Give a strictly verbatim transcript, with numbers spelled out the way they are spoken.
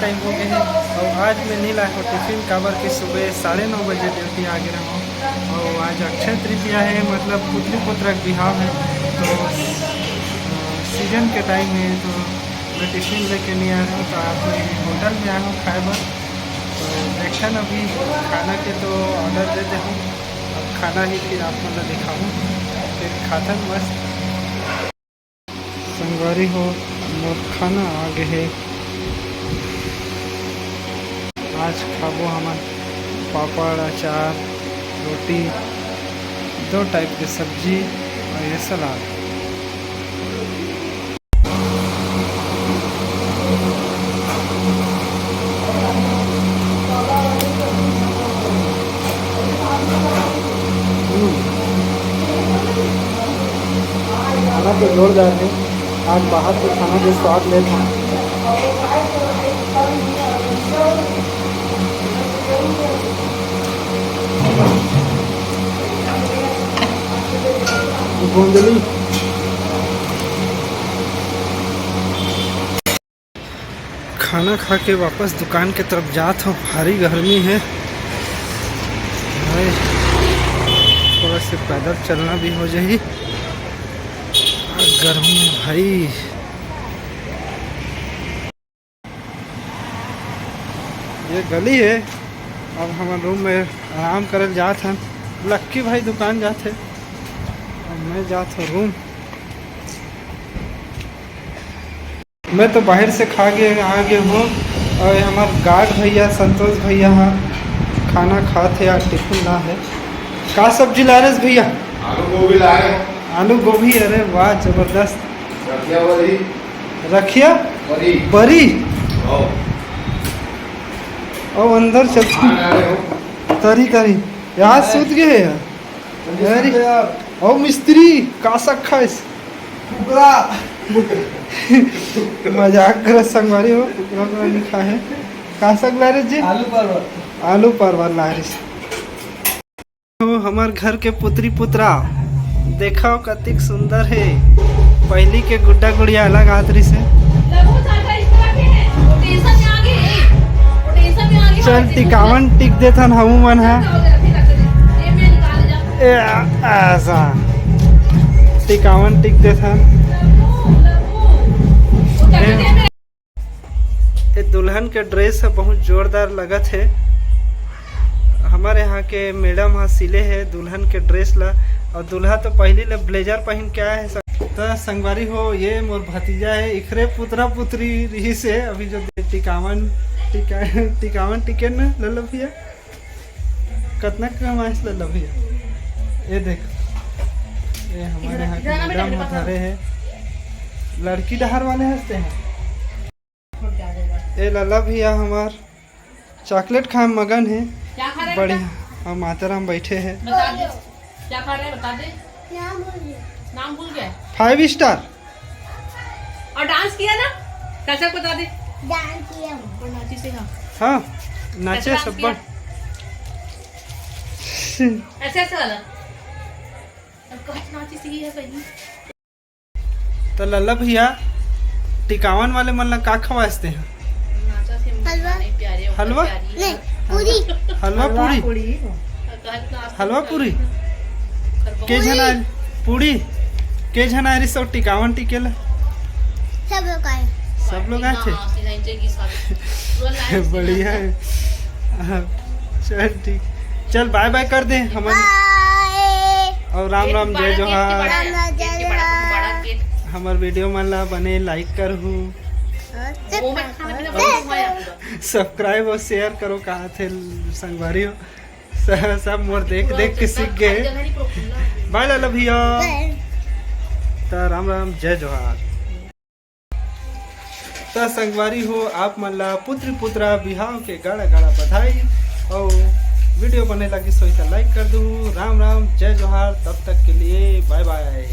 Time हो गए हे। और आज मैं नहीं लाया हूँ टिफिन, काबर कि सुबह साढ़े नौ बजे ड्यूटी आ गए रहूँ। और आज अक्षय तृतीया है, मतलब पुत्री पुत्र के बिहाव है, तो सीजन के टाइम है, तो मैं टिफिन लेके नहीं आ रहा हूँ। तो आज मैं होटल में आया हूँ खाए बर। तो देखा ना, अभी खाना के तो ऑर्डर दे दे हूँ, अब खाना ही फिर आप मन ला दिखाऊँ, फिर खाथन मस्त। संगवारी हो, मोर खाना आ गे हे। आज खाबो हमन पापड़, अचार, रोटी, दो टाइप के सब्जी और ये सलाद। खाना तो जोरदार है। आज बाहर के खाना के स्वाद लेत हन। गोंदली। खाना खा के वापस दुकान के तरफ जात हूँ। भारी गर्मी है भाई, थोड़ा से पैदल चलना भी हो जाही। गर्मी है भाई। ये गली है। अब हमन रूम में आराम करल जात हन। लक्की भाई दुकान जात हे, अब मैं जात हूँ रूम। मैं तो बाहर से खा के आ गए हूँ। और ये हमार गार्ड भैया, संतोष भैया हा खाना खात हे, आज टिफिन ला है। का सब्जी ला रहे भैया? आलू गोभी ला रहे। आलू गोभी, अरे वाह, जबरदस्त। रखिया बरी। रखिया? बरी। बरी? हाँ। और अंदर चल। हाँ, ला रहे हो। तरी, तरी। यार, सूत गए हैं यार। अरे, ओ मिस्त्री, का साग खाइस? कुकरा। मजाक करत संगवारी हो, कुकरा उकरा नहीं खाए। का साग ला रहे जी? आलू परवल। आलू परवल ला रहे। ओ, हमर घर के पुत्री पुत्रा, देखो कतिक सुंदर हे। पहली के गुड्डा गुड़िया अलग आत रहिस हे। चल, टिकावन टिक देथन हमू मन हा। ए, ऐसा। टिकावन टिक देथन। ए, दुल्हन के ड्रेस ह बहुत जोरदार लगत हे। हमर यहाँ के मैडम ह सिले हे दुल्हन के ड्रेस ला, और दूल्हा तो पहली ले ब्लेजर पहन के आए हे। त संगवारी हो, ये मोर भतीजा हे, इखरे पुतरा पुतरी रिहिस हे। अभी जो टिकावन, टिका-, टिकावन टिके न लल्ला भैया, कतना कमाइस लल्ला भैया। ये देख, ये हमारे यहाँ के मैडम ह धरे हे, लड़की डहार वाले हंसते हैं। ए लल्ला भैया हमार चॉकलेट खाए में मगन हे। क्या खा रहे हैं बढ़िया बेटा? हम माताराम बैठे हैं। बता दे, क्या खा रहे हैं, बता दे। नाम भूल गया। नाम भूल गया? Five star. और डांस किया ना? कैसे, बता दे। डांस किया। और नाची से, हाँ। हाँ, नाचे कैसे डांस सब किया? बड़। ऐसे, ऐसे वाला। अब कहाँ नाची सीखी है सही? तो लल्ला भैया, टिकावन वाले मन ला का खवास ते हैं? हलवा। हलवा? नहीं, पूरी। हलवा हलवा पूरी? पूरी। हलवा पूरी? के झन आए? पूरी? के झन आए रही सब टिकावन टिके ला? सब लोग आए। सब लोग आए थे? बढ़िया है। हाँ, चल ठीक, चल बाय बाय कर दे हमन। बाय। और राम राम, जय जोहार। राम राम, जय जोहार। हमर वीडियो मन ला बने लाइक करहू, सब्सक्राइब और शेयर करो, कहा थे संगवारी हो। स-, सब मोर देख देख के सीख गए। बाय लाला भैया। बाय। त राम राम, जय जोहार। त संगवारी हो, आप मन ला पुत्री पुत्रा बिहाव के गाड़ा गाड़ा बधाई। और वीडियो बने लगी सोई त लाइक कर दू। राम राम, जय जोहार, तब तक के लिए बाय बाय।